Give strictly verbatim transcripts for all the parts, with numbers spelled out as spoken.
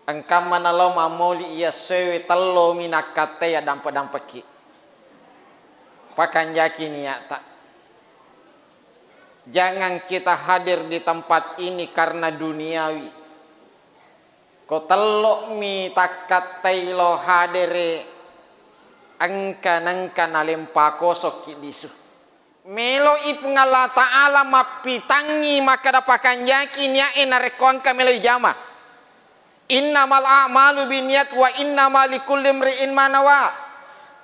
Engkamma nalo mammoli iya essoewe tellomi nakkattai addampe-dampekki. Pakanjaki niatta. Jangan kita hadir di tempat ini karena duniawi. Ko tello'mi takkattai lo hadere, engka nengka nalempa kosokki lisu. Melo'i Puang Allah Ta'ala mappitangngi makkeda pakanjaki nia'e narekko engka meloi jama. Innamal a'malu binniyat wa innama likulli imri'in ma nawa.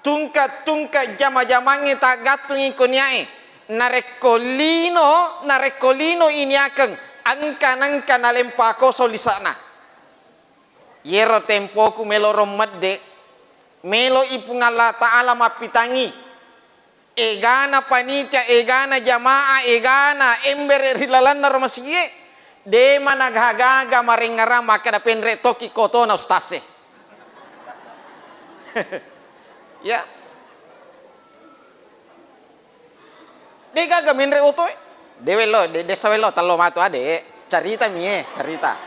Tungke-tungke jama-jamangnge taggattungngi ko nia'e. Narekko lino, narekko lino iniakeng, engka nengka nalempa koso lisa'na. Yero tempoku melo ro medde, melo'i Puang Allah Ta'ala mappitangngi. Egana panitia, egana jamaah, egana embere ri lalenna ro masigie, de managaga marengngerang makkeda penre tokki kotona ustase. Ya. De gaga menre otoe. De wello, de, desa wello, tello matu ade. Carita mi, eh, carita.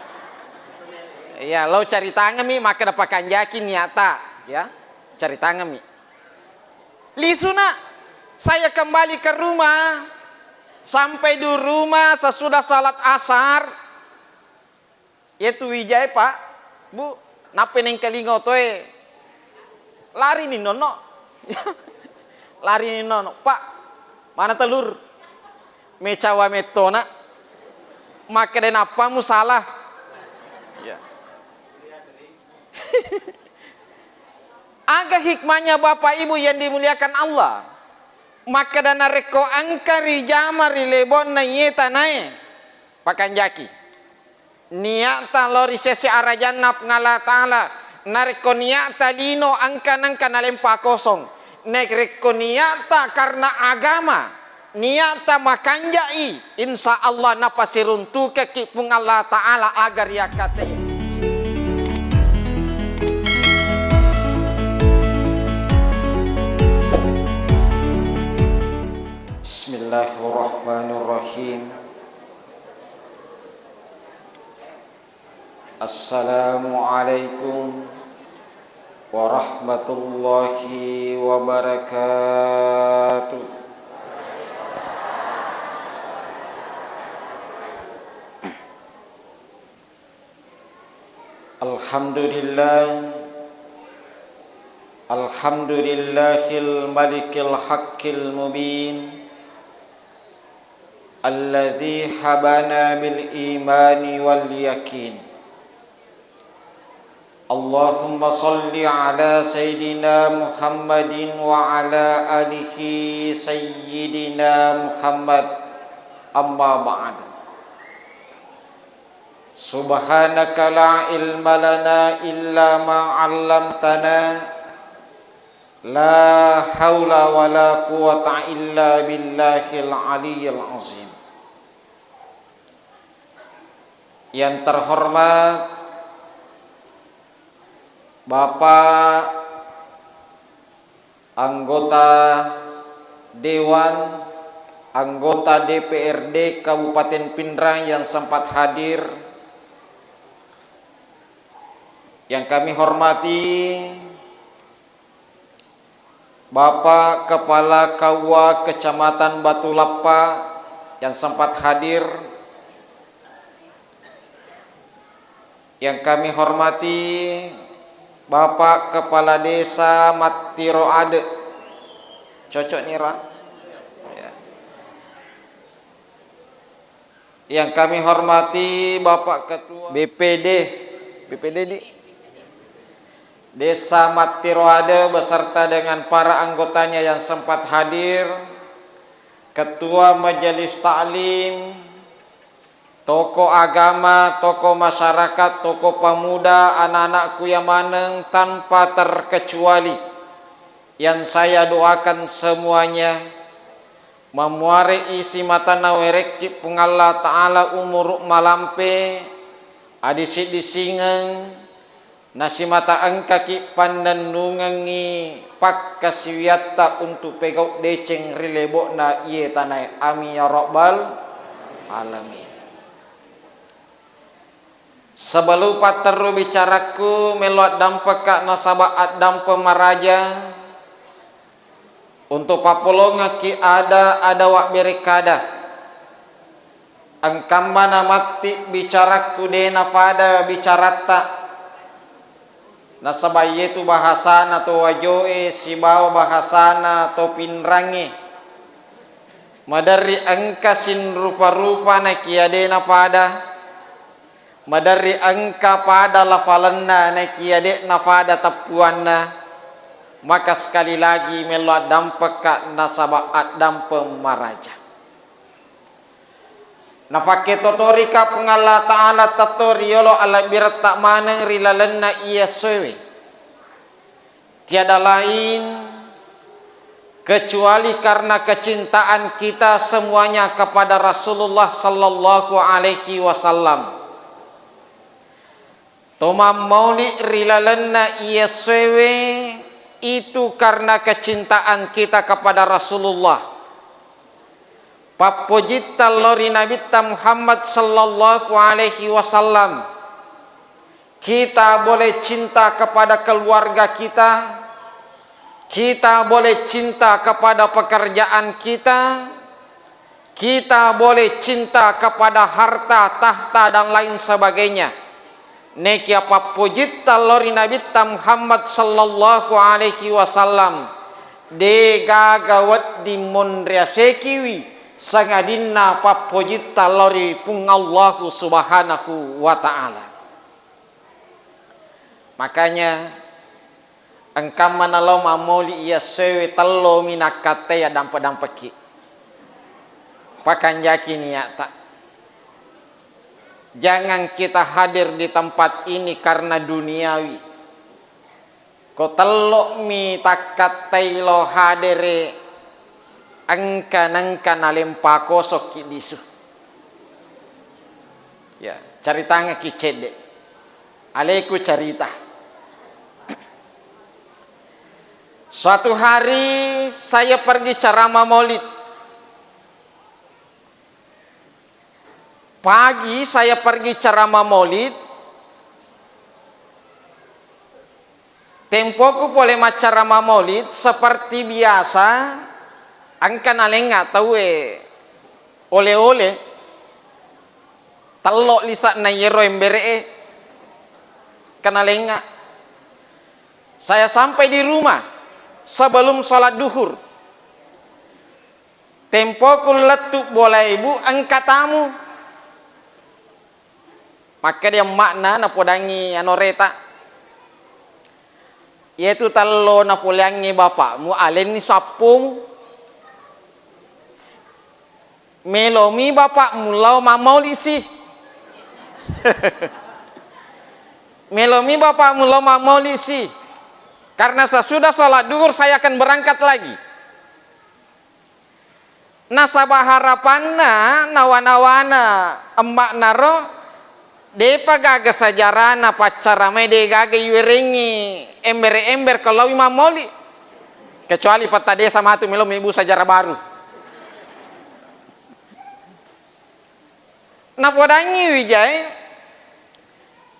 Iya, lo caritangemi makkeda pakanjaki niata, ya. Caritangemi. Lisuna, saya kembali ke rumah. Sampai di rumah sesudah salat asar, Yetu wijae, Pak, Bu, nappai nengkalinga otoe. Larini nonno. Larini nonno, "Pak, mana telur?" Mecawa mettona. Makkeda, "Nappamu salah." Ya. Aga hikmahnya, Bapak Ibu yang dimuliakan Allah? Makkeda narekko engka rijama ri lebonna iye tanae, pakanjaki. Niatta lao ri sese arajanna Puang Allah Ta'ala. Narekko niatta lino engka nengka nalempa kosong. Narekko niatta karena agama, niatta makanja'i, insya Allah napasiruntukekki Puang Allah Ta'ala aga riakkatengngi. Bismillahirrahmanirrahim. Assalamualaikum warahmatullahi wabarakatuh. Alhamdulillah. Alhamdulillahil malikil haqqil mubin. Alladzi habana bil imani wal yakin. Allahumma shalli ala Sayyidina Muhammadin wa ala alihi Sayyidina Muhammad. Amma ba'd. Subhanaka la ilma lana illa ma 'allamtana. La haula wa la quwwata illa billahil aliyyil azim. Yang terhormat Bapak anggota Dewan, anggota D P R D Kabupaten Pinrang yang sempat hadir, yang kami hormati Bapak Kepala K U A Kecamatan Batu Lappa yang sempat hadir, yang kami hormati Bapak Kepala Desa Mattiro Ade. Cocok nih, Ra? Ya. Yang kami hormati Bapak Ketua B P D, B P D di Desa Mattiro Ade beserta dengan para anggotanya yang sempat hadir, Ketua Majelis Taklim, tokoh agama, tokoh masyarakat, tokoh pemuda, anak-anakku yang maneng tanpa terkecuali, yang saya doakan semuanya, mamuare'i simata nawerekki Puang Allah Ta'ala umuru malampe, adisi-disingeng, nasimata engkaki pannennungengngi pakkasiwiatta untuk pegau deceng ri lebo'na iye tanae. Amin ya rabbal alamin. Sebelum patterru bicarakku, melo addampekka nasaba addampeng maraja untuk pappolongekki ada-ada wabberekkada. Engkammana matti bicarakku de napada bicaratta, nasaba iyetu bahasana to wajoe sibawa bahasana to pinrangnge. Maderri engka sinrupa-rupa nakia de napada, maderri engka pada lafalenna nakia de napada teppuanna, maka sekali lagi melo addampekka nasaba addampeng maraja. Nafakketotorika Puang Allah Ta'ala tetto riyolo alabbiretta maneng ri lalenna iya essoewe. Tiada lain kecuali karena kecintaan kita semuanya kepada Rasulullah sallallahu alaihi wasallam. To mammauli ri lalenna iya essoewe itu karena kecintaan kita kepada Rasulullah. Pappojitta lao ri Nabitta Muhammad sallallahu alaihi wasallam. Kita boleh cinta kepada keluarga kita, kita boleh cinta kepada pekerjaan kita, kita boleh cinta kepada harta, tahta, dan lain sebagainya. Nekia pappojitta lao ri Nabitta Muhammad sallallahu alaihi wasallam, de gaga wedding monriasekiwi sangadinna pappojitta lao ri Puang Allahu Subhanahu wa Ta'ala. Makanya, engkamma nalao mammauli iya essoewe tellomi nakkattai addampe-dampekki. Pakanjaki niatta. Jangan kita hadir di tempat ini karena duniawi. Ko tellomi takkattai lao hadere, engka nengka nalempa kosokki lisu. Ya, caritangekki cedde. Aleku carita. Suatu hari saya pergi ceramah maulid. Pagi saya pergi ceramah maulid. Tempoku pole macceramah maulid, seperti biasa, engka nalengnga tauwe ole-ole, tello lise'na iyero embere'e, engka nalengnga. Saya sampai di rumah sebelum sholat duhur. Tempoku lettu bolae, Bu, engka tamu. Makkeda emma'na napodangngi anoreta, "Iyetu tallo napoleangngi bapa'mu, alenni sappomu. Melomi bapa'mu lao mammaulisi." Melomi bapa'mu lao mammaulisi. Karena sesudah sholat duhur saya akan berangkat lagi. Nasaba harapanna nawa-nawana emma'naro, depa gaga sejarana paccaramae, de gaga iwerengngi embere-ember ko laowi mammoli. Kecuali petta desa matu melo mebbu sejarah baru. Napodangngi wijae,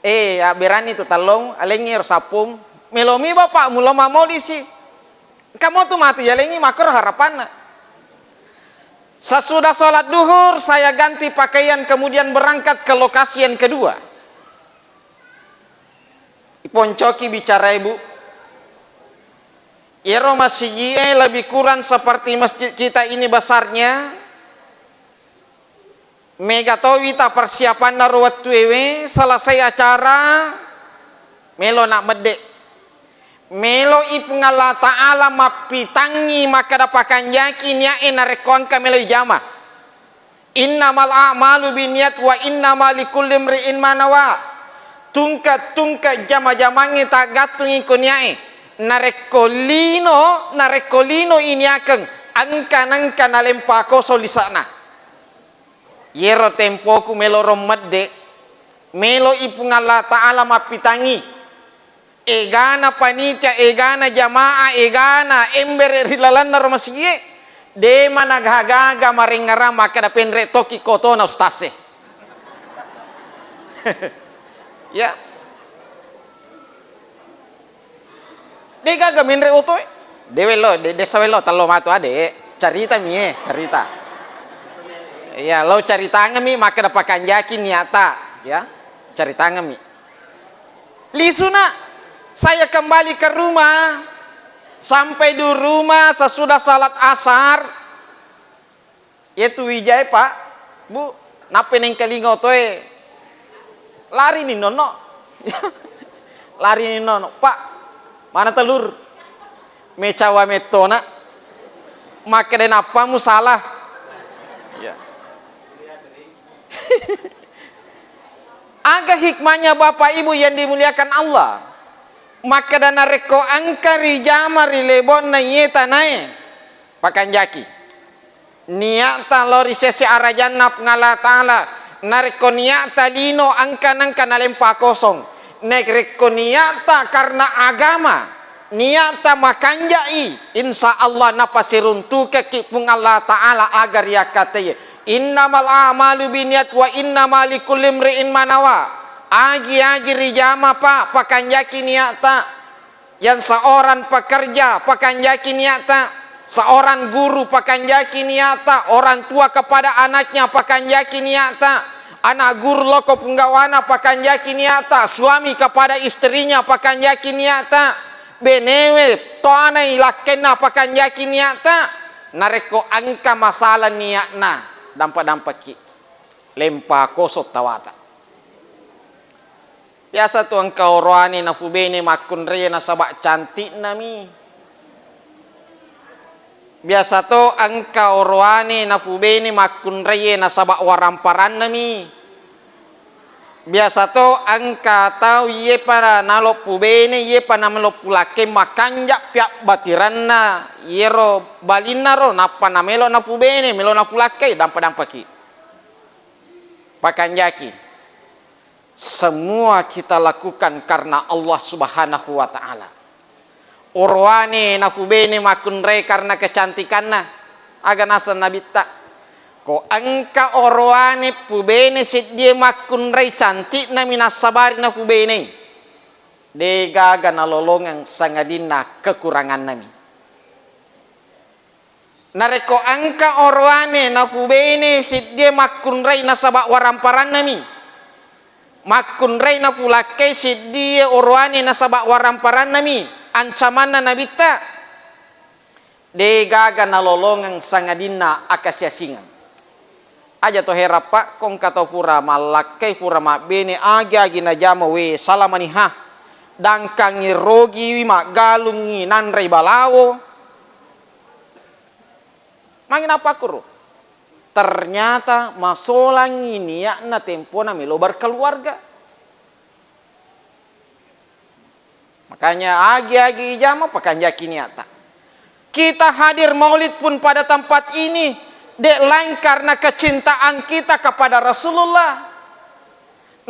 "Eh, abberanni tu tallong, alengngi ero sappung, melomi bapa'mu lao mammolisi." Engka motu matu yalengngi, makkoro harapanna. Sesudah sholat duhur, saya ganti pakaian, kemudian berangkat ke lokasi yang kedua. Iponcoki bicara ibu. Iyaro masigi'e lebih kurang seperti masjid kita ini besarnya. Mega towi ta persiapanna ro wettuewe, selesai acara, melo na medde. Melo i Puang Allah Ta'ala mappitangngi makkeda pakanjaki nia'e narekko engka melo ijama. Innamal a'malu binniyat wa innama likulli imri'in ma nawa. Tungke-tungke jama-jamangnge taggattungi ko nia'e. Narekko lino, narekko lino iniakeng, engka nengka nalempa koso lise'na. Yero tempoku melo ro medde, melo i Puang Allah Ta'ala mappitangngi. Egana panitia, egana jamaah, egana embere ri lalenna ro masigie, de managaga marengngerang makkeda penre tokki kotona ustase. Ya. De' gaga menre' oto e. De' wello, de', de' sa wello tello matu ade'. Carita mi e, carita. Iya, lo caritangeng mi makkeda pakanjaki niatta, ya. Caritangeng mi. Lisu na', saya kembali ke rumah. Sampai di rumah sesudah salat asar, Iyatu wijae, Pak, Bu, nappa nengkalinga otoe, larini nonno. Larini nonno, "Pak, mana telur?" Mecawa mettona. Makkeda, "Nappa musala." Ya. Aga hikmahnya, Bapak Ibu yang dimuliakan Allah? Makkeda, narekko engka rijama ri lebonna iye tanae, pakanjaki. Nia'ta lao ri sese arajanna Puang Allah Ta'ala. Narekko nia'ta lino engka nengka nalempa kosong. Narekko nia'ta karena agama, nia'ta makanja'i, insya Allah napasiruntukekki Puang Allah Ta'ala aga riakkateye. Innamal a'malu binniat wa innama likulli imri'in ma nawa. Agi-agi rijama, Pak, pakanjaki nia'ta. Yang seorang pekerja, pakanjaki nia'ta. Seorang guru, pakanjaki nia'ta. Orang tua kepada anaknya, pakanjaki nia'ta. Anak guru loko punggawana, pakanjaki nia'ta. Suami kepada istrinya, pakanjaki nia'ta. Benewe, toanai lakkenna, pakanjaki nia'ta. Narekko engka masalah nia'na, dampa-dampaki. Lempa kosong tawata. Biasa tu engka oroane napubene makkunraie nasaba cantikna mi. Biasa to engka oroane napubene makkunraie nasaba waramparanna mi. Biasa to engka tau iyepa nalo pubene, iyepa namelo pulakke makanja piabbatiranna iyero balinna ro, nappa namelo napubene, melo napulakkai, dampa-dampaki. Pakanjaki. Semua kita lakukan karena Allah Subhanahu wa Ta'ala. Oroane napubene makkunrai karena kecantikanna. Aga naseng Nabitta, ko engka oroane pubene seddie makkunrai, cantikna mi nassabari napubene. De gaga nalolongeng sangadinna kekuranganna mi. Narekko engka oroane napubene seddie makkunrai nasaba waramparanna mi. Makkunrai napulakkai seddie oroane nasaba waramparanna mi. Ancamanna Nabitta, de gaga nalolongeng sangadinna akasiasingeng. Aja to herappa, ko engka tau pura mallakkai, pura mabbene, agi-agi najama, we, salamani ha. Dangkangi rogiwi, maggalungi, nanrei balawo. Magi nappakkuro? Ternyata masolangi niatna tempona melo berkeluarga. Makanya agi-agi ijama pakanjaki niatta. Kita hadir maulid pun pada tempat ini, dek lain karena kecintaan kita kepada Rasulullah.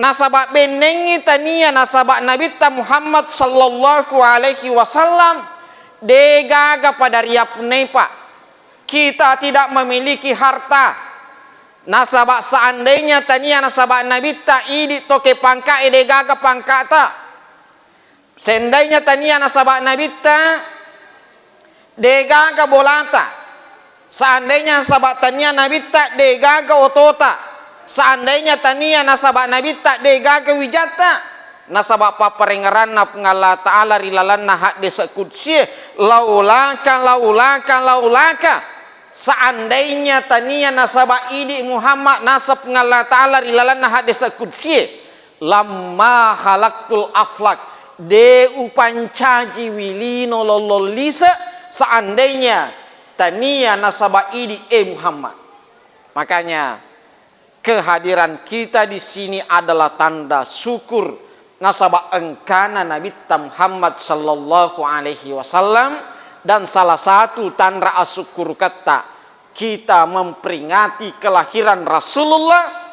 Nasaba bennengngi tania nasaba Nabitta Muhammad sallallahu alaihi wasallam, de gaga pada riappunnai, Pak. Kita tidak memiliki harta. Nasaba seandainya tania nasaba Nabitta idi toke pangka e, de gaga pangkata. Seandainya tania nasaba Nabitta, de gaga bolata. Seandainya nasaba tania Nabitta, de gaga otota. Seandainya tania nasaba Nabitta, de gaga wijatta. Nasaba papparengngeranna Puang Allah Ta'ala ri lalenna haddese qudsie, "Laulaka, laulaka, laulaka." Seandainya tania nasaba idi Muhammad, naseng Puang Allah Ta'ala ri lalenna haddese qudsie, "Lamma halaktul aflak," de upancajiwi lino lollong lise, seandainya tania nasaba idi e Muhammad. Makanya, kehadiran kita di sini adalah tanda syukur nasaba engkana Nabitta Muhammad sallallahu alaihi wasallam, dan salah satu tanra asukkuruketta kita memperingati kelahiran Rasulullah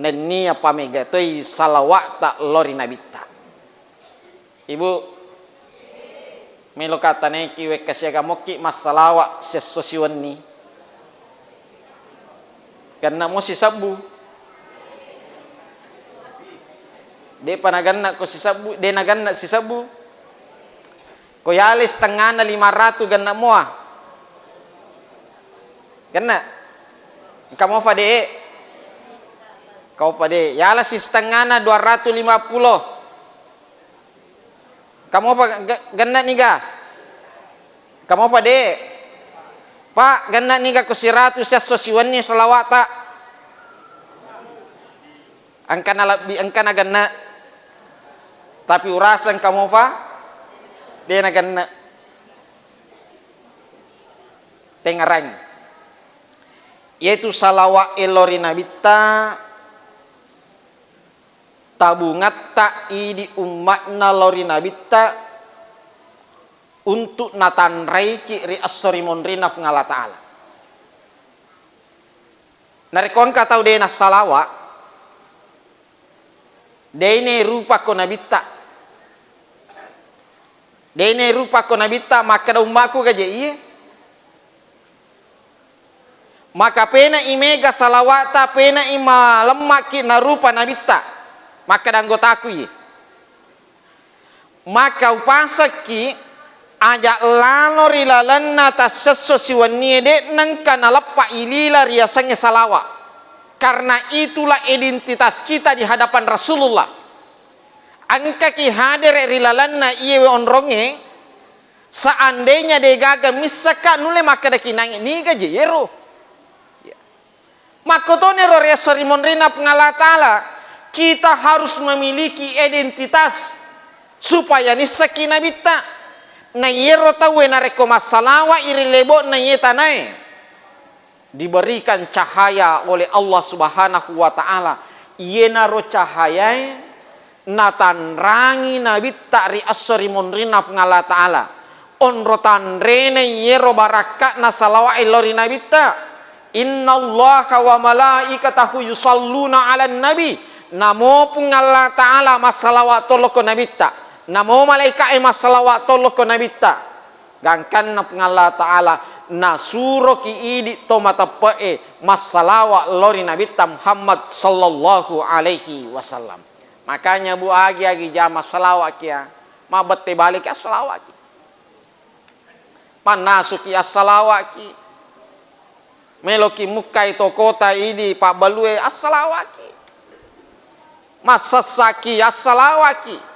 nennia pamega toi salawa'ta lao ri Nabitta. Ibu, melo ka tanaiki wekka siaga mokki massalawa siesso siwenni. Genna mo sisebbu. De'pa nagenna ko sisebbu, de' nagenna sisebbu. Ko yale setengana lima ratu genna moa. Genna. Engka mofa de'? Engka mofa de'. Yala si setengana dua ratu lima pulo. Engka mofa ge-, genna niga? Engka mofa de'? Pa, genna niga ko siratu siesso siwenni salawa'ta? Engkana lebbi, engkana genna. Tapi urasa engka mofa? De' nagenna. Tengngerangngi. Iyetu salawa'e lao ri Nabitta, tabungatta idi umma'na lao ri Nabitta untuk natanraiki ri esso ri monrinna Puang Allah Ta'ala. Narekko engka tau de' nassalawa, de' nairupakko Nabitta. De' nairupakko Nabitta, makkeda umma'ku gaje iye. Maka pena'i mega salawa'ta, pena'i malemma'ki narupa Nabitta. Makkeda anggotaku iye. Maka upasakki aja' lalo ri lalenna tassesso siwennie de' nengka naleppa ilila riasengnge salawa'. Karena itulah identitas kita di hadapan Rasulullah. Engkaki hadere' ri lalenna iyewe onrongnge, seandainya de'gaga missakka nulle makkedaki nangnge niga je yero. Makkotoniro ri esso ri monrinna Puang Allah Ta'ala, kita harus memiliki identitas supaya nissakki Nabitta. Na iyero tauwe narekko massalawa'i ri lebo'na iye tanae, diberikan cahaya oleh Allah Subhanahu wa Ta'ala. Iyenaro cahayae natanrangi Nabitta ri esso ri monrinna Puang Allah Ta'ala. Onro tanrena iyero barakka'na salawa'e lao ri Nabitta. Innallaha wa malaikatahu yusalluna 'alan nabi. Namo Puang Allah Ta'ala massalawa' tolokko Nabitta. Namo malaika'e massalawa' tolokko Nabitta. Gangkanna Puang Allah Ta'ala nasuroki idi to mateppe'e massalawa' lao ri Nabitta Muhammad sallallahu alaihi wasallam. Makanya bu agi-agi jama salawa'ki ya, mabbette baleki assalawa'ki. Mannasuki assalawa'ki. Meloki mukkai tokota idi pabbalue assalawa'ki. Massessaki assalawa'ki.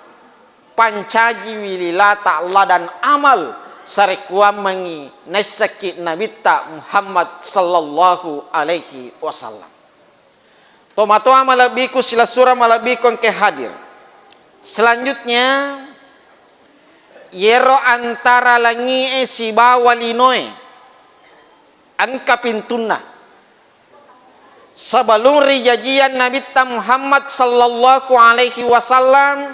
Pancajiwi lilata Allah dan amal sarekkuammengi naissakki Nabitta Muhammad sallallahu alaihi wasallam. Tomatoa malebbiku, silessureng malebbiku engke hadir. Selanjutnya, yero antara langi'e sibawa linoe engka pintunna. Sebelum rijajian Nabitta Muhammad sallallahu alaihi wasallam,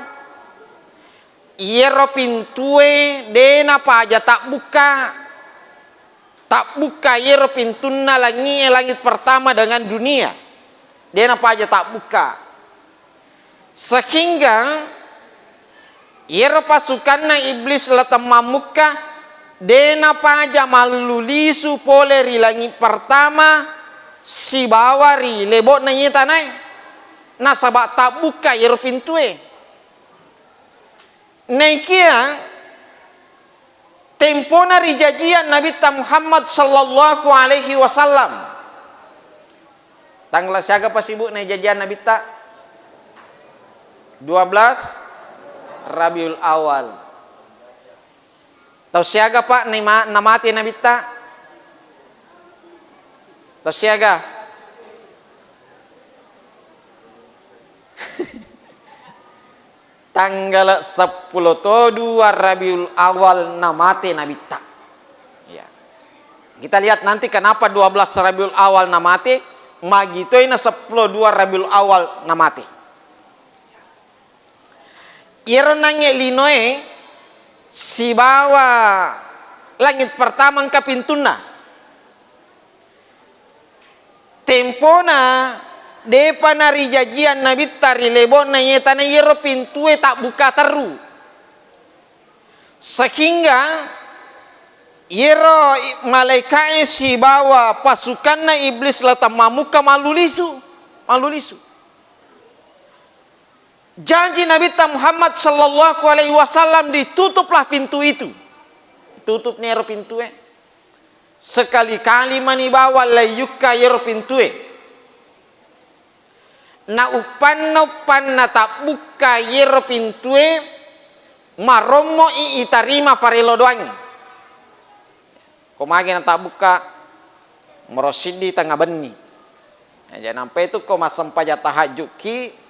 iyero pintue de' napaja tabbukka. Tabbukka iyero pintunna langi'e, langit pertama dengan dunia. De' napaja tabbukka. Sehingga iyero pasukanna Iblis La Temmammukka de' napaja mallulisu pole ri langit pertama sibawa ri lebo'na iye tanae. Nasaba' tabbukka iyero pintue. Naikia tempona rijajian Nabitta Muhammad sallallahu alaihi wasallam. Tanggal siaga pa sibu' naijajian Nabitta? Dua belas Rabiul Awal. Tau siaga pa naima-, namate Nabitta? Tau siaga? Tanggala seppulo to dua Rabiul Awal namate Nabitta. Ya. Kita lihat nanti kenapa dua belas Rabiul Awal namate, magitoi na seppulo dua Rabiul Awal namate. Iyaro nangnge linoe sibawa langit pertama engka pintunna. Tempona depa narijajiang Nabitta ri lebo'na iye tana, iyaro pintue tabbukka terru. Sehingga iyaro i-, malaeka'e sibawa pasukanna Iblis La Temmammukka mallulisu, mallulisu. Janji Nabitta Muhammad sallallahu alaihi wasallam, ditutuplah pintu itu. Tutup ni ero pintue. Sekali-kali mani bawang laiyukka iyero pintue. Na uppanna-uppanna tabbukka iyero pintue, marommo'i itarima farello doangnge. Ko magi natabbukka, moro siddi tengnga benni. Jaji nampai tu ko massempajang tahajjukki,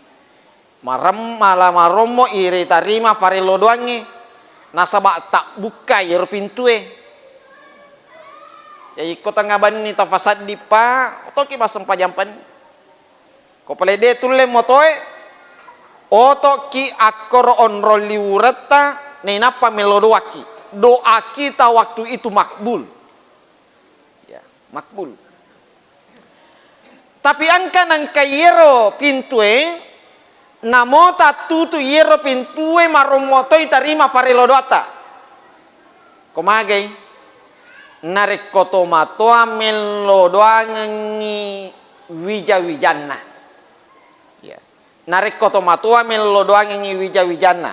Marem-, mala marommo i ritarima farello doangnge, nasaba tabbukkai iyaro pintue. Jaji, ko tengnga benni tafasaddi, Pa, otoki massempajang penni. Ko pale de tulle motoe, otoki akkoro onrong liwuretta, nainappa mello doakki. Doa kita waktu itu makbul. Ya, makbul. Tapi engka nengka iyero pintue, namo tattutu iyero pintue marommo toi tarima farello doatta. Ko magai? Narekko tomatoa mello doangengngi wija-wijanna. Ya. Narekko tomatoa mello doangengngi wija-wijanna.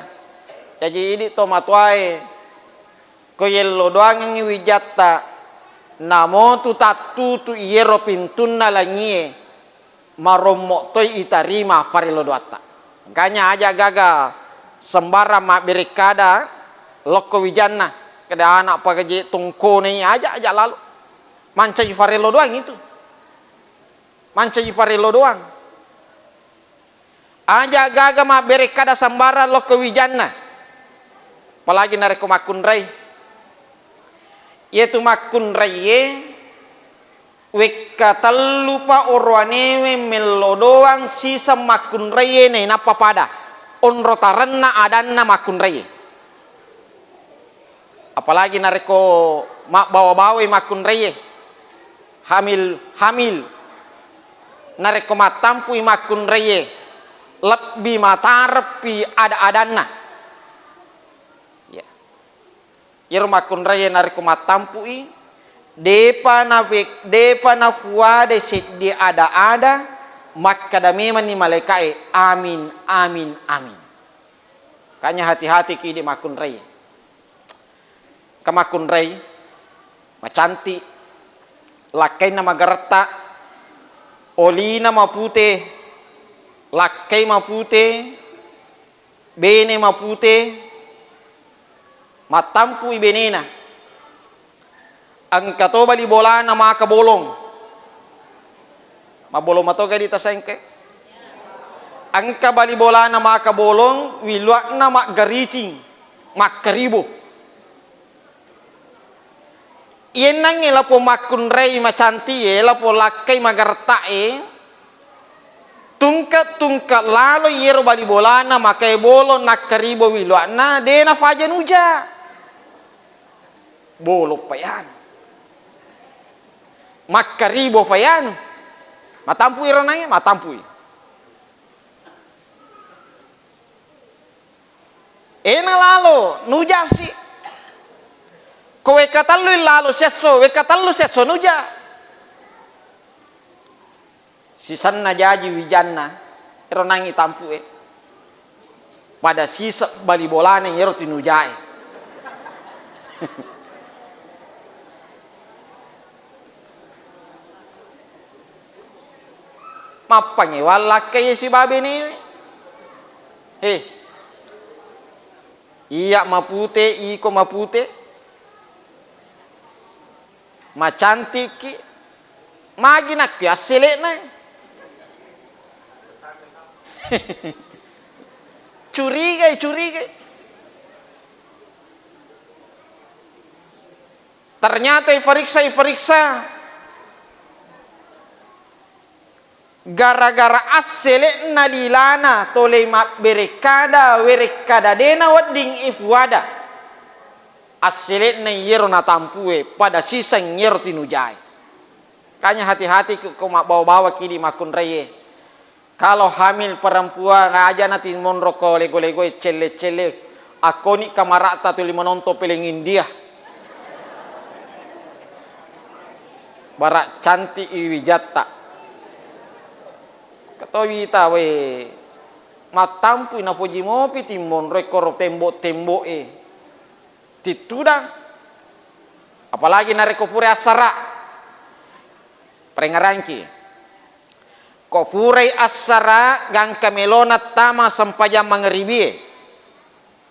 Jaji, idi tomatoae, ko yello doangengngi wijatta, namotu tattutu iyero pintunna langie, marommo toi itarima farello doatta. Makanya aja gaga sembarang mabbere kada lokko wijanna, kada anak pagaje tongkonei, aja, aja lalo. Mancaji farello doang itu. Mancaji farello doang. Aja gaga mabbere kada sembarang lokko wijanna. Apalagi narekko makkunrai. Iyatu makkunraiye, wekka tellupa oroanewe mello doang siseng makkunraiye nainappa pada. Onro tarenna adanna makkunraiye. Apalagi narekko mabbawa-bawai makkunraiye, hamil, hamil, narekko mattampu'i makkunraiye, lebbi matareppi ada-adanna. Ya. Iyaro makkunraiye narekko mattampu'i, depa nape-, depa nafuade seddi ada-ada, makkada memanni malaika'e, "Amin, amin, amin." Kanya hati-hati ki idi makkunrai. Ka makkunrai, macantik, lakkainna magaretta, olina mapute, lakkai mapute, bene mapute, mattampu'i benena. Engka to bali bolana maka bolong. Mabbolong matoga di tasengke. Engka bali bolana maka bolong, wilua'na maggaricing, makkaribo. Iyennangnge lapo makkunrai macanti e, lapo lakkai magaretta e, tungke-tungke lalo iyero bali bolana makae bolong nakkaribo wilua'na, de nafaja nuja. Bolong pa yanu. Makkaribo pa yanu. Matampu'i ro nangnge, matampu'i. Ena lalo, nujasi. Ko wekka tellu lalo siesso, wekka tellu siesso nuja. Sisenna jaji wijanna, ero nangngi tampu'e. Pada siseng bali bolana iyero tinujae. Mappangewang lakkai sibawa benewe. He. Iya mapute, iko mapute. Macantikki. Magi nakki assele'na. Curigai, curigai. Ternyata ipariksa, ipariksa. Gara-gara assele'na lilana tole mabberekkada, werekkada de nawedding ifuada. Assele'na iyero natampue, pada siseng iyero tinujae. Kanya hati-hati ko, ko mabbawa-bawa kidi makkunraie. Kalau hamil perempuan, aja natimonro ko lego-legoe, celle-celle. Akkoni kamara'ta tuli manontong peleng India. Bara cantik i wijatta. Ketowi ta we. Mattampui napoji mopi timmonroi koro tembo-tembo'e tittudang. Apalagi narekko pura assara. Parengngerangki. Ko purai assara, gangka melona tama sempajang mangaribie.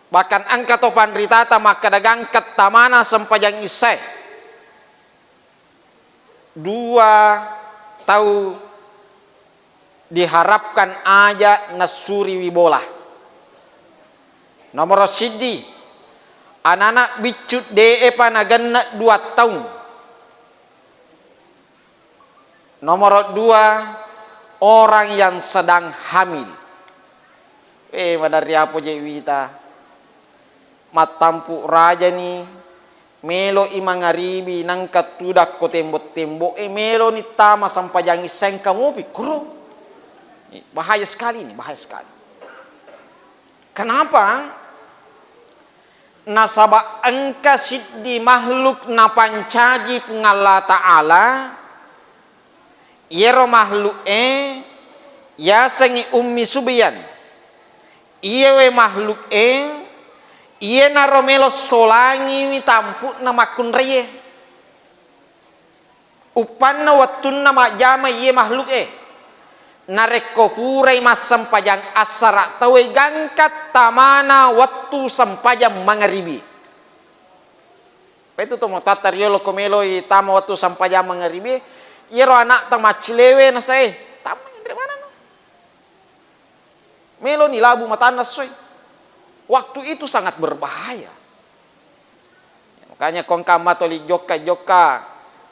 Bahkan engka to panritata makkeda gangka tamana sempajang issae. Dua tau diharapkan aja nassuriwi bola. Nomoro siddi, anana biccu de'epa nagenna dua taung. Nomoro dua, orang yang sedang hamil. Eh, maderri apo je wita. Mattampu rajani, melo i mangaribi nangka tudakko tembok-tembok, eh, melo ni tama sampajang iseng kamu pikkuro. Bahaya sekali ini, bahaya sekali. Kenapa? Nasaba engka siddi makhluk napancaji Puang Allah Ta'ala, iyero makhluk e yasengngi Ummi Subyan. Iyewe makhluk e, iyenaro melo solangiwi tampu'na makkunraie. Uppanna wettunna majjama iye makhluk e. Narekko purai massempajang assara tauwe gangka tamana wettu sempajang mangaribi. Petu to motatta riolo ko meloi tama wettu sempajang mangaribi, iyero anakta macculewe nasae, tama inre manenno. Melo ni labu matanna essoe. Waktu itu sangat berbahaya. Makanya ko engka matoli jokka-jokka,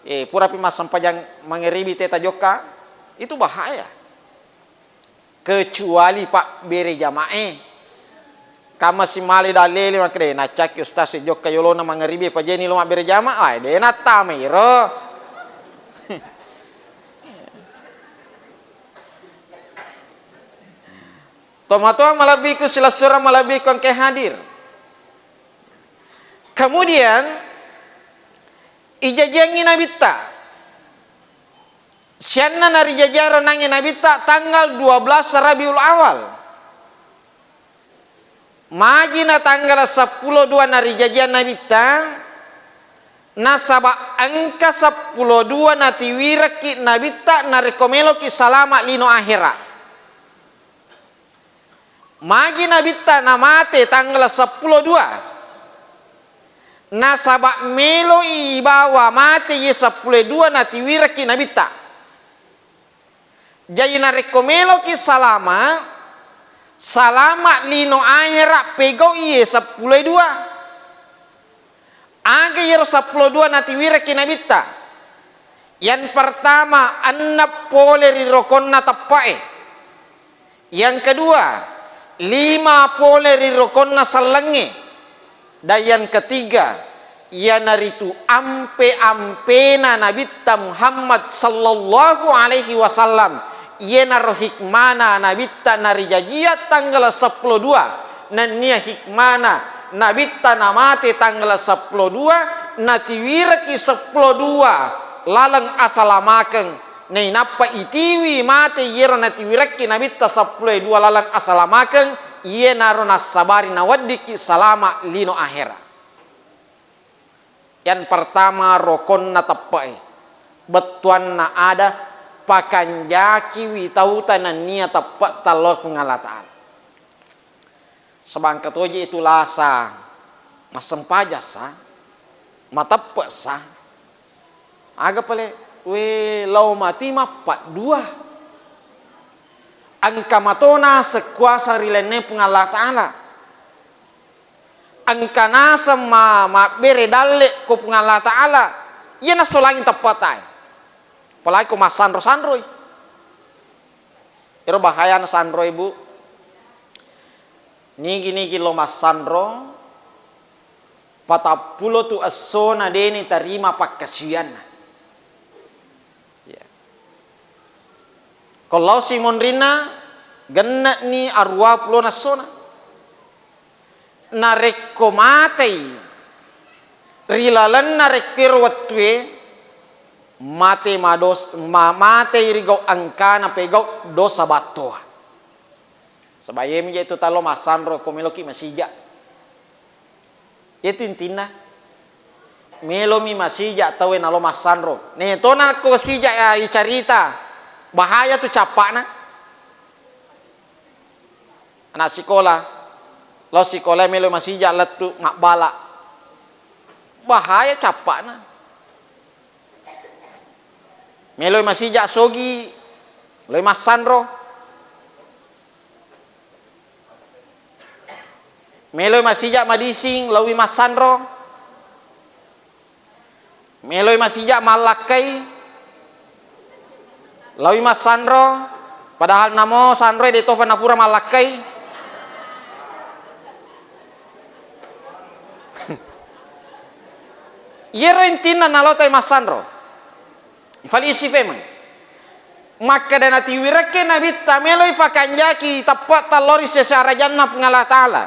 eh, purapi massempajang mangaribi teta jokka, itu bahaya. Kecuali pabbere jamae. Kamma simale dalele makkeda, "Eh, naccakki ustaz e jokka yolona mangaribi, pajeni lo mabbere jama." Wah, de nattama iro. Tomatoa malebbiku, silessureng malebbiku engke hadir. Kemudian, ijajiangngi nabitta. Sianna narijajiang ronangnge nabitta tanggal dua belas Rabiul Awal. Magi na tanggal seppulo dua narijajiang nabitta, nasaba engka seppulo dua natiwirekki nabitta narekko meloki salama lino ahera. Magi nabitta namate tanggal seppulo dua? Nasaba meloi ibawa mate iye seppulo dua natiwirekki nabitta. Jaji narekko meloki salama, salama lino ahera pegau iye seppulo dua. Aga iyaro seppulo dua natiwirekki nabitta? Yang pertama, enneng pole ri rokonna teppe'e. Yang kedua, lima pole ri rokonna sellengnge. Dan yang ketiga, iyanaritu ampe-ampena Nabitta Muhammad sallallahu alaihi wasallam. Iyanaro hikmana Nabitta narijajia tanggal seppulo dua. Nennia hikmana Nabitta namate tanggal seppulo dua, natiwireki seppulo dua laleng asalamakeng. Nainappa itiwi mate iyero natiwirekki Nabitta seppulo dua laleng asalamakeng, iyenaro nassabari naweddikki salama lino ahera. Yang pertama, rokonna teppe'e. Bettuanna ada, pakanjakiwi tauta nennia teppe' tallo Puang Allah Ta'ala. Sebangka toje itu lasa, massempajang sa, mateppe' sa. Aga pale, we, lao mati mappaddua. Engka matona sekuasa ri lenne Puang Allah Ta'ala. Engka naseng ma-, mabbere dalle ko Puang Allah Ta'ala, iya nassolangi teppatae. Apalagi ko massanro-sanroi. Ero bahayana sanroi, Bu. Nigi-nigi lo massanro, patappulo tu essona deni tarima pakkasiwianna. Ya. Ko lao simonrinna, genne'ni aruwa pulo nassona. Narekko matei ri lalenna rekko ero wettue, mate mados-, ma-, matei ri gau engkana pegau dosa battoa. Saba' iyemi je' tu tallo massanro ko meloki masija'. Itu intinna. Melomi masija' tauwe nalo massanro. Ne tona ko sija' ya icarita. Bahaya tu cappa'na. Anak sikola, lao sikola melo masija' lettu mabbala. Bahaya cappa'na. Melo masija' sogi, lao massanro. Melo masija' madising, laowi massanro. Meloi masija' mallakkai, laowi massanro, padahal namo sanroe de' topa napura mallakkai. Iyero intinna nalotai massanro. Falisi femeng. Makkeda natiwirekke Nabitta, meloi pakanjaki teppe'ta lao ri sese arajanna Puang Allah Ta'ala.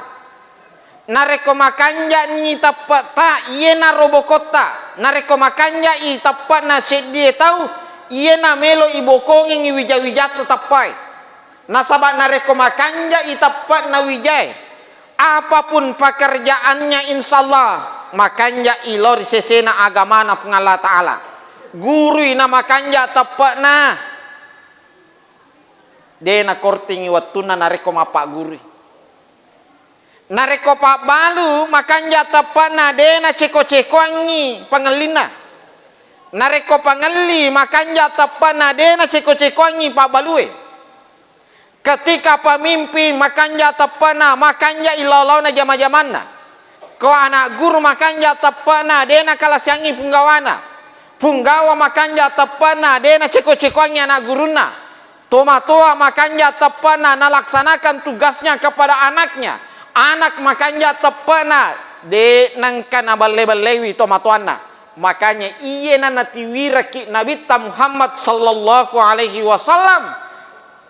Narekko makanja'ni teppe'ta, iyenaro bokotta. Narekko makanja'i teppe'na seddie tau, iyena melo ibokongengngi wija-wijatta teppae. Nasaba narekko makanja'i teppe'na wijae, apapun pekerjaannya, insya Allah makanja'i lao ri sesena agamana Puang Allah Ta'ala. Gurui na makanja' teppe'na, de' nakortingi wettunna narekko mappaggurui. Narekko pabbalu makanja' teppe'na, de' naceko-cekoangngi pangellinna. Narekko pangelli makanja' teppe'na, de' naceko-cekoangngi pabbalue. Ketika pemimpin makanja' teppe'na, makanja'i lao-laona jama-jamanna. Ko ana' guru makanja' teppe'na, de' nakalasiangngi punggawana. Punggawa makanja' teppe'na, de' naceko-cekoangngi ana' gurunna. Tomatoa makanja' teppe'na, nalaksanakan tugasnya kepada anaknya. Anak makanja' teppe'na, de' nengka nabelle-bellewi tomatoanna. Makanya iyena natiwirekki Nabitta Muhammad sallallahu alaihi wasallam.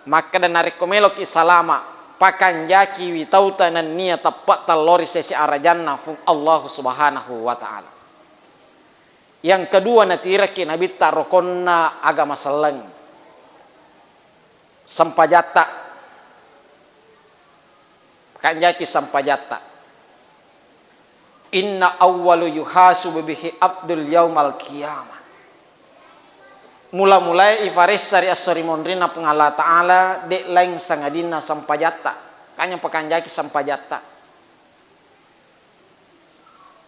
Makkeda, narekko meloki salama, pakanjakiwi tauta nennia teppe'ta lao ri sese arajanna Puang Allahu Subhanahu wa Ta'ala. Yang kedua, natiwirekki Nabitta rokonna agama selleng, sempajatta. Kanjaki sempajatta. Inna awwalu yuhasibu bihi abdul yaumal qiyamah. Mula-mulae iparessa ri esso ri monrinna Puang Allah Ta'ala, de' laing sangadinna sempajatta. Kanya pakanjaki sempajatta.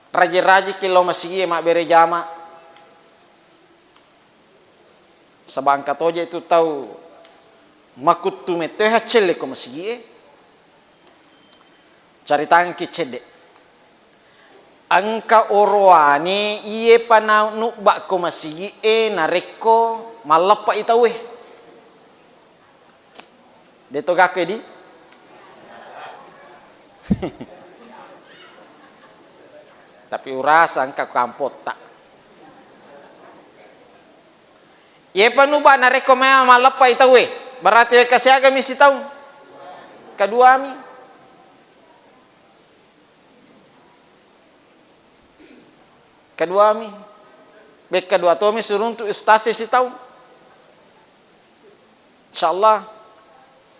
Raji-rajiki lao masigie mabbere jama. Saba engka toje tu tau makuttu mettoe haccelle ko masigie. Caritangki cedde. Engka orowane iye pa na nubba ko masigie narekko malleppai tauwe. De to gakko edi. Tapi urasa engka kampotta. Iye pa nuba narekko memang malleppai tauwe, berarti wekka siagami sitaung? Keduami. Keduami. Bekka dua tomi suruntu ustaz sitaung. Insyaallah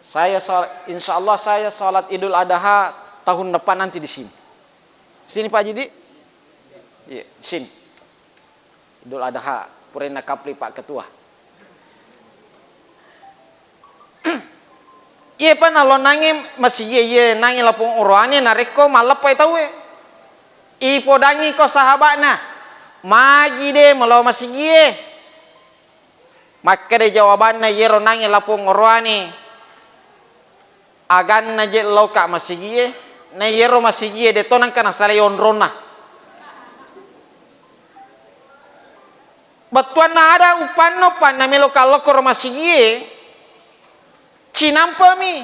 saya sal-, insyaallah saya salat Idul Adha tahun depan nanti di sini. Sini Pak Jidi? Iya, di sini. Idul Adha, purainna kapli Pak Ketua. Iye pa nalo nange masigie, iye nange lapong oroane narekko malleppai tauwe. Ipodangi ko sahaba'na, magi de melao masigie. Makkeda jawabanna iyero nange lapong oroane, aganna je loka masigie, na iyero masigie de to nengka nasalai onronna. Bettuanna ada upanno panna melo kallokoro masigie, cinampemi.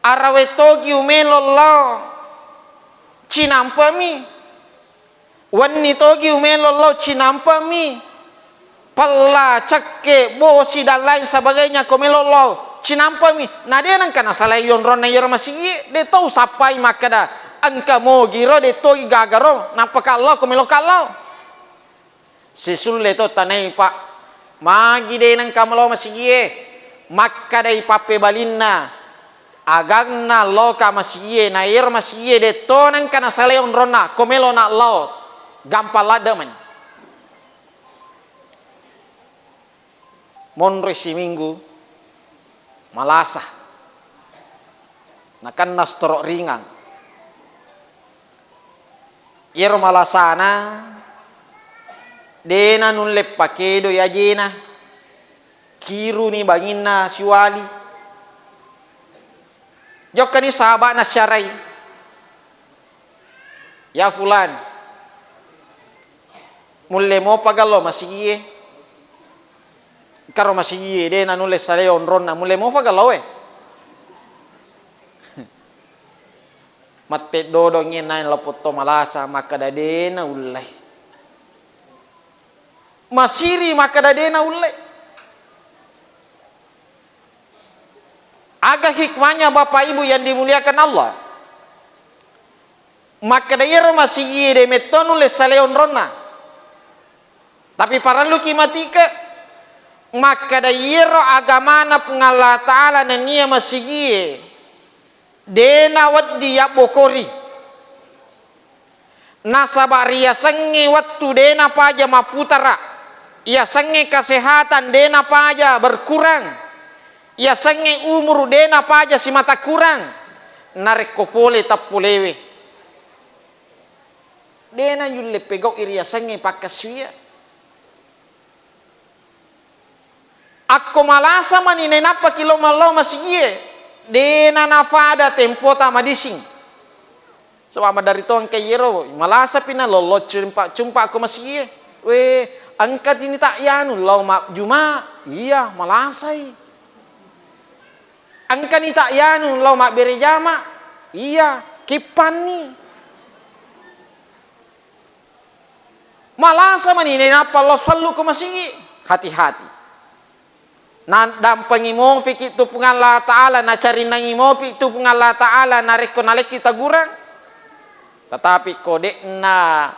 Arawe togi umelo lao, cinampemi. Wenni togi umelo lao, cinampemi. Pella, cekke, bosi, dan lain sebagainya ko melo lao, cinampemi. Na de nengka nasalai yonronna iyaro masigie, de to usappai makkeda engka mogiro de togi gagaro, nappa kallao ko melo kallao. Sisulle to tanai, Pak. Magi de nengka melao masigie? Makkedai pappebalinna, Aganna loka masigie, na iyero masigie de to nengka nasalai onronna, ko melo na lao, gampang ladde mani. Monroi siminggu, malasa. Nakenna storo ringang. Iyero malasana, dena nulle pakedoi ajena. Kiruni banginna siwali. Jokkani sahaba'na siarai. Ya fulan, mulle mopa gallo masigie? Karo masigie, de nanulle salai onronna, mulle mopa gallo e? Matte dodongngi naeng lapotto malasa, makkeda de naullei. Masiri makkeda de naullei. Aga hikmahnya Bapak Ibu yang dimuliakan Allah? Makkeda iyero masigie de metto nulle salai onronna. Tapi parelluki matike, makkeda iyero agamana Puang Allah Ta'ala nennia masigie, de nawedding yabbokori. Nasaba riasengnge wettu de napaja mapputara, iasengnge kesehatan de napaja berkurang, iasengnge umuru de napaja simata kurang, narekko pole tappolewe. De nayulle pegau'i riasengnge pakkasuwia. Akko malasa mani nainappaki lao masigie, de nanafada tempota madising. Saba maderri to engka iyero, malasapi nalollo cumpa-cumpa ko masigie. We, engka tini tak yanu lao majjuma? Iya, malasai. Engkani tak yanu lao mabbere jama? Iya, kippanni. Malasa mani nainappa lao sellu ko masigi. Hati-hati. Naddampengi mofiki tu Puang Allah Ta'ala, nacarinnangi mopi tu Puang Allah Ta'ala, narekko nalekki tagurang. Tetapi ko de'na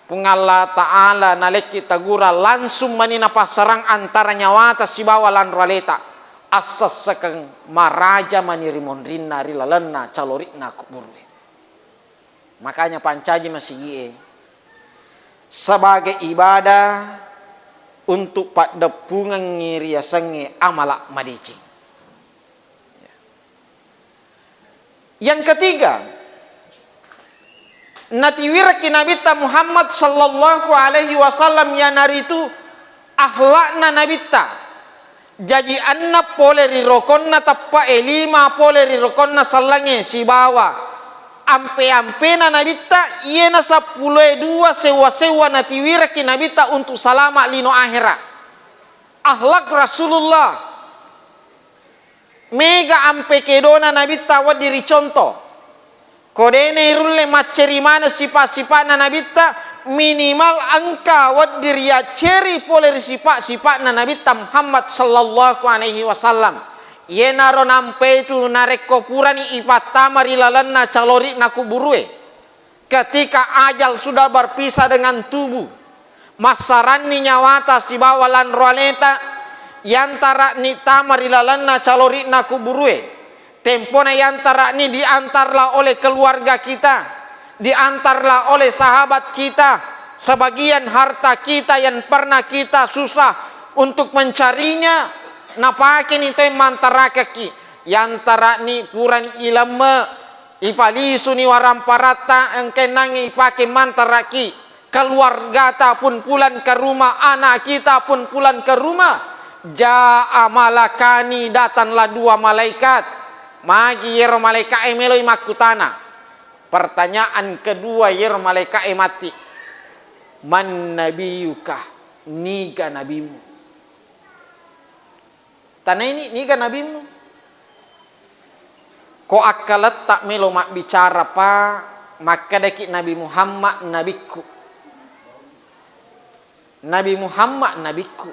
Puang Allah Ta'ala nalekki tagurang, langsung mani napassarang antara nyawata sibawa lanro aleta. Assessekeng maraja mani ri monrinna, ri lalenna calori'na kuburue. Makanya pancaji masigie sebagai ibadah untuk paddeppungengngi riasengnge amala madeceng. Yang ketiga, natiwirekki Nabitta Muhammad sallallahu alaihi wasallam, iyanaritu akhlakna Nabitta. Jaji enneng pole ri rokonna teppe'e, lima pole ri rokonna sellengnge, sibawa ampe-ampena Nabitta, iyena seppuloe dua sewwa-sewwa natiwirekki Nabitta untuk salama lino ahera. Akhlak Rasulullah. Mega ampe kedona Nabitta wedding riconto. Ko de'na irulle macceri maneng sipa-sipa'na Nabitta, minimal engka wedding riacceri pole ri sipa-sipa'na Nabitta Muhammad sallallahu alaihi wasallam. Iyenaro nampetu narekko purani ipattama ri lalenna calori'na kuburue. Ketika ajal sudah berpisah dengan tubuh, massaranni nyawata sibawa lanro aleta, yantara'ni tama ri lalenna calori'na kuburue. Tempona yantara'ni diantarlah oleh keluarga kita, diantarlah oleh sahabat kita, sebagian harta kita yang pernah kita susah untuk mencarinya, napakeni to mantarakekki. Yantara'ni purani ilemme, ifalisuni waramparatta engkae nangnge ipake mantaraki, keluargata pun pulang ke rumah, anak kita pun pulang ke rumah. Jaa malakani, datanglah dua malaikat. Magi yero malaika'e meloi makkutana. Pertanyaan kedua yero malaika'e matti, "Man nabiyuka?" Niga nabimu? Tanaini, niga nabimmu? Ko akkaletta melo mabbicara, Pa, makkedaki Nabi Muhammad nabikku. Nabi Muhammad nabikku.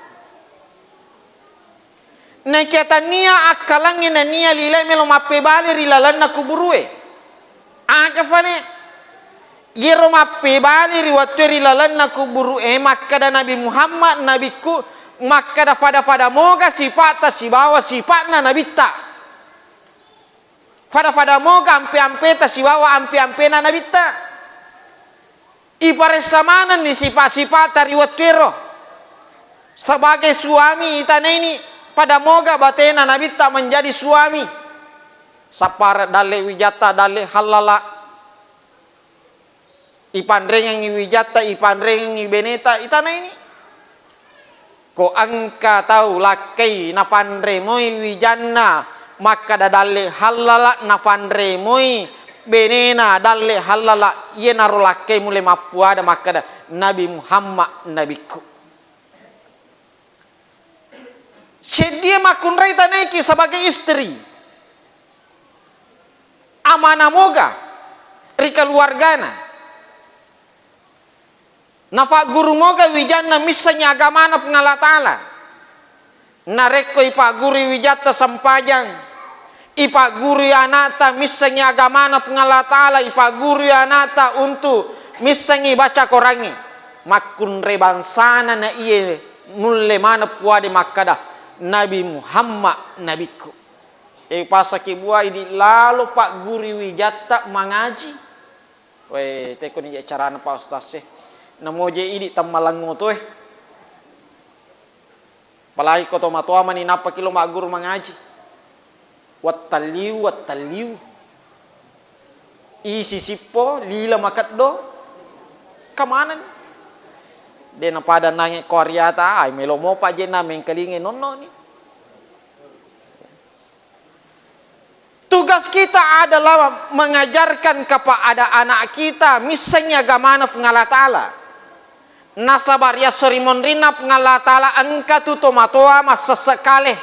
Nakia tania akkalangnge nania lile melo mappebali ri lalenna kuburue. Aga fale? Iyero mappebali ri wattue ri lalenna kuburu'e, makkeda Nabi Muhammad nabikku, makkeda fada-fada moga sipa'ta sibawa sipa'na nabitta. Pada-pada moga ampe-ampeta sibawa ampe-ampena Nabitta. Iparessa manenni sipa-sipata ri wettuero. Sebagai suami itanaini, pada moga batena Nabitta menjadi suami. Sappara dalle wijatta, dalle hallala. Ipanrengengngi wijatta, ipanrengengngi beneta, itanaini. Ko engka tau lakkai napanre moi wijanna makkada dalle hallala, napanre moi benena dalle hallala, iyanaro lakkai mulle mappuada makkada, "Nabi Muhammad nabikku." Seddie makkunrai tanaiki sebagai istri. Amana moga ri keluargana. Napagguru moga wijanna missengngi agamana Puang Allah Ta'ala. Narekko ipaggurui wijatta sempajang, ipaggurui anakta missengngi agamana Puang Allah Ta'ala, ipaggurui anakta untuk missengngi baca korangnge, makkunrai bangsana na iye nulle maneng puade makkada, "Nabi Muhammad nabikku." E, pasaki bua idi lalo paggurui wijatta mangaji. Wé, teko ni carana Pak Ustaz e. Namo je idi temmalengngo to e. Apalagi ko tomatoa mani nappa ki lo magguru mangaji. Wattalliu, wattalliu. Isi sippo, lila makeddo. Kamanani. De napada nange ko ariata, ai melo mopa je na mengkalinge nonno ni. Tugas kita adalah mengajarkan kepada anak kita missengngi agamana Puang Allah Ta'ala. Nasaba ri esso ri monrinna Puang Allah Ta'ala engka tu tomatoa massesse kale.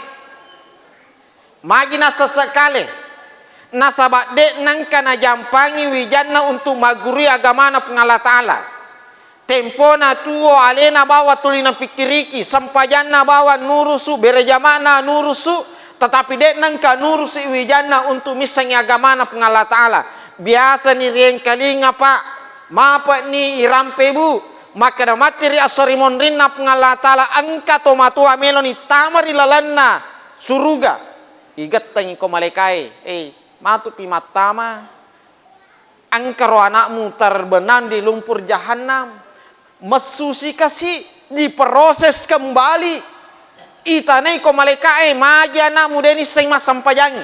Magi nassesse kale? Nasaba de nengka najampangi wijanna untuk maggurui agamana Puang Allah Ta'ala. Tempona tuo alena bawang tuli napikkiriki, sempajanna bawang nurusu, berejama'na nurusu, tetapi de nengka nurusu wijanna untuk missengngi agamana Puang Allah Ta'ala. Biasani riengkalinga, Pak, mapa'ni irampe, Bu. Makkeda matti ri esso ri monrinna Puang Allah Ta'ala, engka tomatoa meloni tama ri lalenna suruga. Igettengi ko malaikae, eh, matupi mattama. Engkaro anakmu terbenam di lumpur jahannam, messusi kasi, diproses kembali. Itanai ko malaikae, magi anakmu de nisseng massempajangi,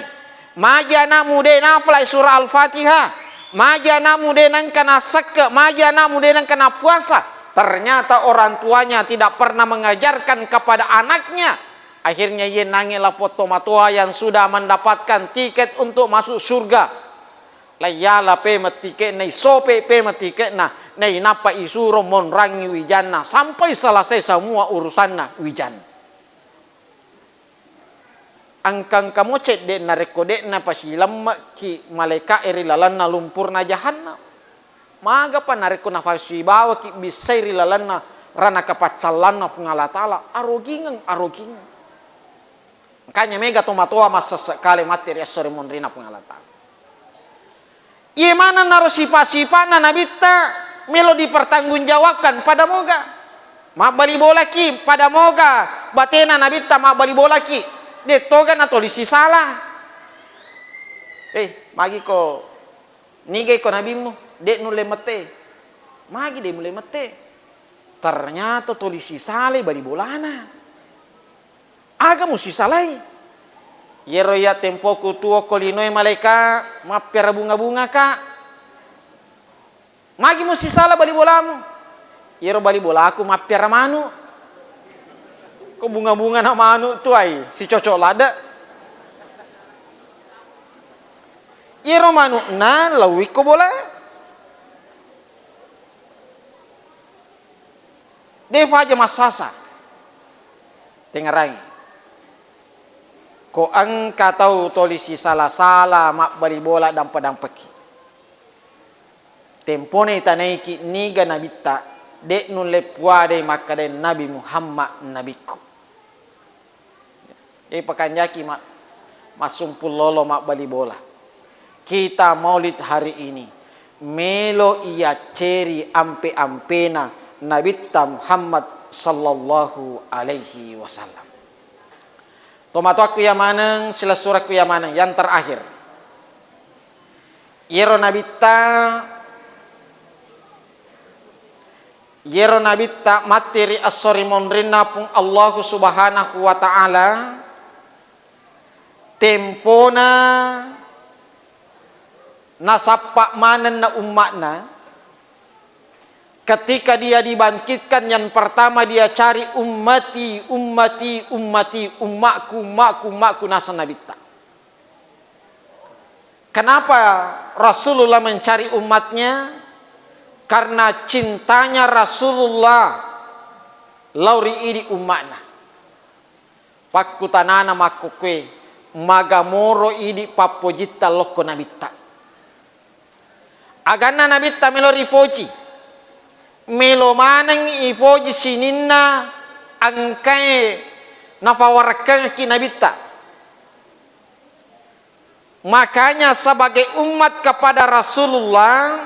magi anakmu de nafalai surah Al-Fatihah, magi anakmu de nengka nassekke, magi anakmu de nengka napuasa. Ternyata orang tuanya tidak pernah mengajarkan kepada anaknya. Akhirnya iye nange lapong tomatoa yang sudah mendapatkan tiket untuk masuk surga. Laiyala pemeng tike'na, isope pemeng tike'na, nainappa isuro monrangngi wijanna sampai selesai semua urusanna wijanna. Engka-engka mo cedde narekko de napasilemme'ki malaika'e ri lalenna lumpurna jahannam. Magapa narekko nafasibawaki bissai ri lalenna ranaka paccallanna Puang Allah Ta'ala? Arogingeng, arogingeng. Makanya mega tomatoa massesse kale matti ri esso ri monrina Puang Allah Ta'ala. Iye maneng naro sipa-sipa'na Nabitta melo dipertanggungjawabkan, pada moga. Mabbali bolaki, pada moga batena Nabitta mabbali bolaki. De toga natolisi sala. Eh, magi ko Nigai ko nabimmu, de nulle mette. Magi de mulle mette? Ternyata tuli sisalai bali bolana. Aga musisalai? Yero iya tempoku tuo ko linoe malaika mappiara bunga-bunga ka. Magi musisala bali bolamu? Iyaro bali bolaku mappiara manu. Ko bunga-bunga na manu tuai, sicocok ladde. Iyaro manu'na lauwi ko bola. De faja massasa. Tengerai. Ko engka tau toli sisala-sala mabbali bola dampa-dampaki. Tempona itanaiki niga nabitta, de nulle puadai makkeda Nabi Muhammad nabikku. Jadi pakanjaki ma-, massumpung lolo mabbali bola. Kita maulid hari ini melo iyacceri ampe-ampena Nabitta Muhammad sallallahu alaihi wasallam. Tomatoakku iya maneng, silessurekku iya maneng, yang terakhir. Iyaro nabitta, iyaro nabitta matti ri esso ri monrinna Puang Allahu Subhanahu wa Ta'ala, tempona nasappa manenna umma'na, ketika dia dibangkitkan, yang pertama dia cari, "Ummati, ummati, ummati, ummaku, ummaku, ummaku," naseng nabitta. Kenapa Rasulullah mencari umatnya? Karena cintanya Rasulullah lao ri idi umma'na. Pakkutanana makkukue, magamoro idi pappojitta lokko nabitta. Aganna nabitta melo ripoji, melo maneng ipoji sininna engkae napawarekkangekki nabitta. Makanya sebagai umat kepada Rasulullah,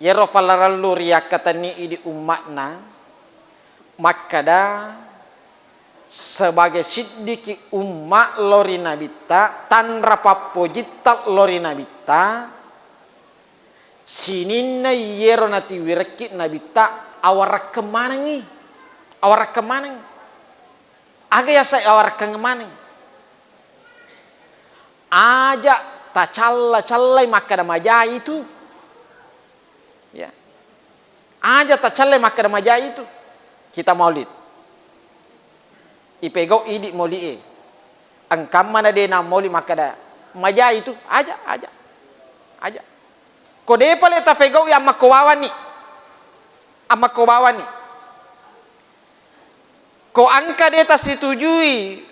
iyaro falarellu riyakkatenni idi umma'na, makkada, sebagai siddiki umma lo ri nabitta, tanra pappojitta lo ri nabitta, sininna iyero natiwirekki nabitta, awarekkeng manengngi, awarekkeng maneng. Aga yaseng awarekkeng maneng? Aja tacalla-callai makkada majai tu. Ya. Aja tacallai makkada majai tu. Kita maulid. Ipegau idi mauli'e. Engkamma na de na maulid makkada majai tu. Aja, aja. Aja. Ko de pale tafegau'i ammakko bawanni. Ammakko bawanni. Ko engka de tasitujui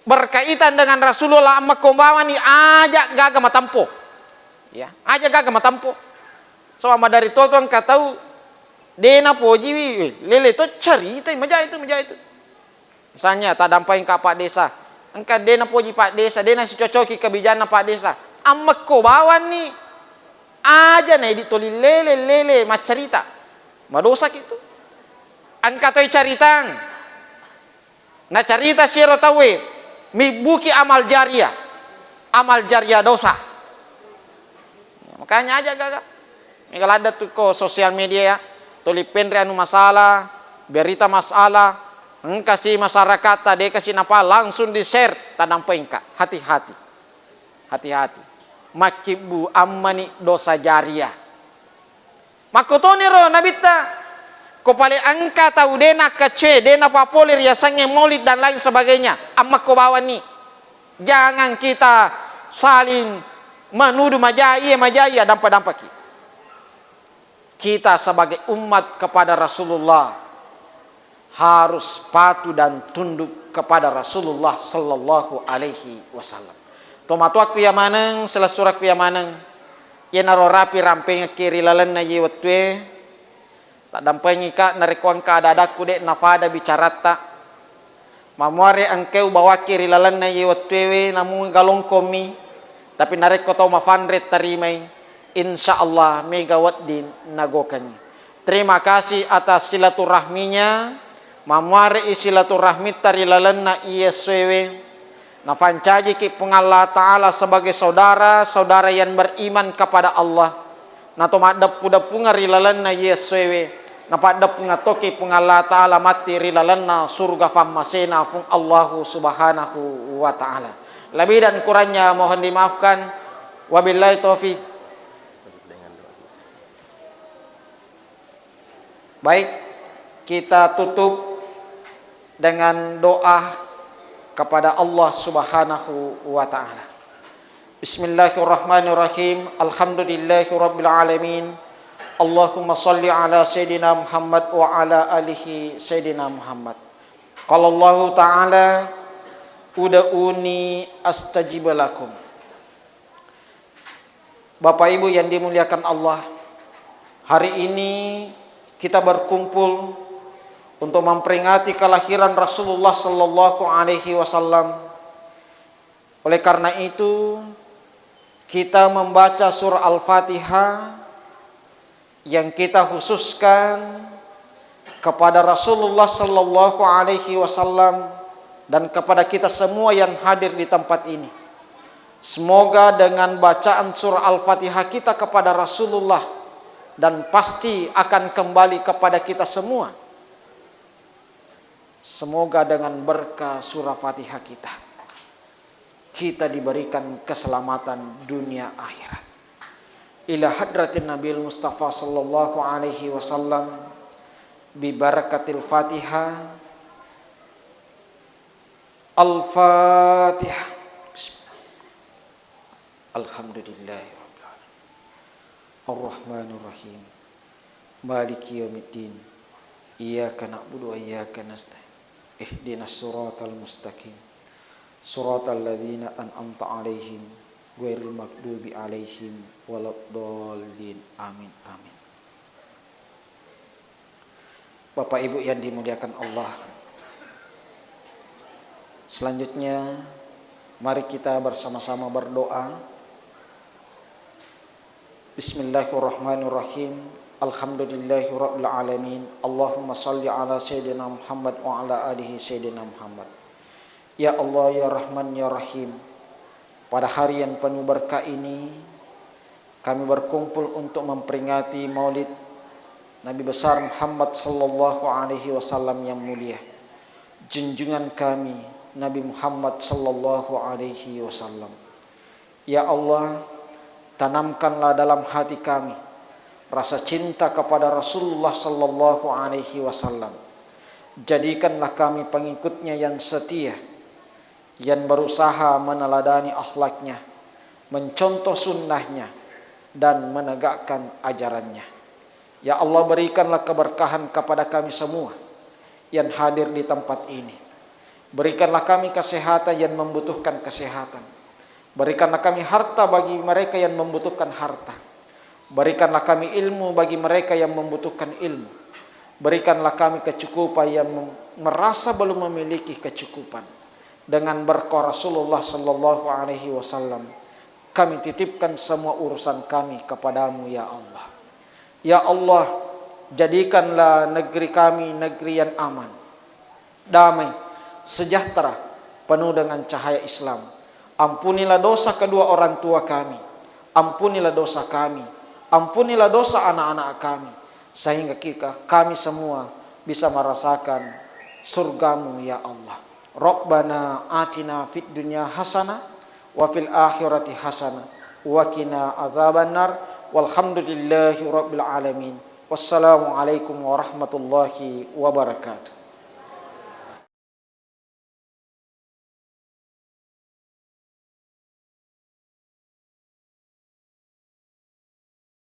berkaitan dengan Rasulullah, ammakko bawanni, aja gaga matampo. Ya, aja gaga matampo. So, amma dari toto engka tau de napojiwi, lele to caritai, majai tu, majai tu. Misalnya, taddampengka Pak Desa. Engka de napoji Pak Desa, de nasicocoki kebijakanna Pak Desa. Ammakko bawanni, aja na idi toli lele, lele maccarita. Madosaki tu. Engka toi caritang. Nacarita siero tauwe, mibbuki amal jariah. Amal jariah dosa. Ya, makanya aja gaga. Mega ladde tu ko sosial media ya, tuli penre anu masalah, berita masalah, engka si masyarakatta, de kasi napa langsung di-share, taddampengka. Hati-hati. Hati-hati. Makkibbu ammani dosa jariah. Makkotoniro nabitta, ko pale engka tau de nakkacce, de napapole riasengnge maulid dan lain sebagainya, ammakko bawanni. Jangan kita saling menuduh, majai, iya majai, iya dampa-dampaki. Kita sebagai umat kepada Rasulullah harus patuh dan tunduk kepada Rasulullah sallallahu alaihi wasallam. Tomatoakku iya maneng, silessurekku iya maneng, iyanaro rapi rampengekki ri lalenna iye wettue, taddampengika narekko engka ada-adakku de nafada bicaratta. Mamuare engkae ubawakki ri lalenna iye wettuewe, namu galongkommi, tapi narekko tau mafanre tarimai, insya Allah mega wedding nagokengngi. Terima kasih atas silaturahminya, mamuare i silaturahmitta ri lalenna iye essoewe, nafancajiki Puang Allah Ta'ala sebagai saudara-saudara yang beriman kepada Allah. Nato maddeppu-deppungeng ri lalenna iye essoewe, napaddeppungeng tokki Puang Allah Ta'ala matti ri lalenna suruga fammasena Puang Allahu Subhanahu wa Ta'ala. Lebih dan kurangnya mohon dimaafkan. Wabillahi taufik. Baik, kita tutup dengan doa kepada Allah Subhanahu wa Ta'ala. Bismillahirrahmanirrahim. Alhamdulillahirabbil alamin. Allahumma salli ala Sayyidina Muhammad wa ala alihi Sayyidina Muhammad. Qala Allahu Ta'ala, "Ud'uni astajib lakum." Bapak Ibu yang dimuliakan Allah, hari ini kita berkumpul untuk memperingati kelahiran Rasulullah sallallahu alaihi wasallam. Oleh karena itu, kita membaca surah Al-Fatihah yang kita khususkan kepada Rasulullah sallallahu alaihi wasallam dan kepada kita semua yang hadir di tempat ini. Semoga dengan bacaan surah Al-Fatihah kita kepada Rasulullah dan pasti akan kembali kepada kita semua. Semoga dengan berkah surah Fatihah kita, kita diberikan keselamatan dunia akhirat. Ila hadratin Nabil Mustafa sallallahu alaihi wasallam bi barakatil Fatihah. Al-Fatihah. Bismillah. Alhamdulillahirabbil alamin. Arrahmanirrahim. Maliki yaumiddin. Iyyaka na'budu wa iyyaka nasta'in. Ihdinas siratal mustaqim. Siratal ladzina an'amta 'alaihim ghairil maghdubi 'alaihim waladdallin. Amin. Amin. Bapak Ibu yang dimuliakan Allah, selanjutnya mari kita bersama-sama berdoa. Bismillahirrahmanirrahim. Alhamdulillahirabbil alamin. Allahumma shalli ala sayyidina Muhammad wa ala alihi sayyidina Muhammad. Ya Allah, ya Rahman, ya Rahim, pada hari yang penuh berkah ini, kami berkumpul untuk memperingati Maulid Nabi besar Muhammad sallallahu alaihi wasallam yang mulia, junjungan kami, Nabi Muhammad sallallahu alaihi wasallam. Ya Allah, tanamkanlah dalam hati kami rasa cinta kepada Rasulullah sallallahu alaihi wasallam. Jadikanlah kami pengikutnya yang setia, yang berusaha meneladani akhlaknya, mencontoh sunnahnya, dan menegakkan ajarannya. Ya Allah, berikanlah keberkahan kepada kami semua yang hadir di tempat ini. Berikanlah kami kesehatan yang membutuhkan kesehatan. Berikanlah kami harta bagi mereka yang membutuhkan harta. Berikanlah kami ilmu bagi mereka yang membutuhkan ilmu. Berikanlah kami kecukupan yang mem-, merasa belum memiliki kecukupan. Dengan berkah Rasulullah sallallahu alaihi wasallam, kami titipkan semua urusan kami kepadamu, ya Allah. Ya Allah, jadikanlah negeri kami negeri yang aman, damai, sejahtera, penuh dengan cahaya Islam. Ampunilah dosa kedua orang tua kami. Ampunilah dosa kami. Ampunilah dosa anak-anak kami. Sehingga kita, kami semua bisa merasakan surgamu, ya Allah. Rabbana atina fid dunya hasanah wa fil akhirati hasanah wa qina adzabannar. Walhamdulillahi rabbil alamin. Wassalamualaikum warahmatullahi wabarakatuh.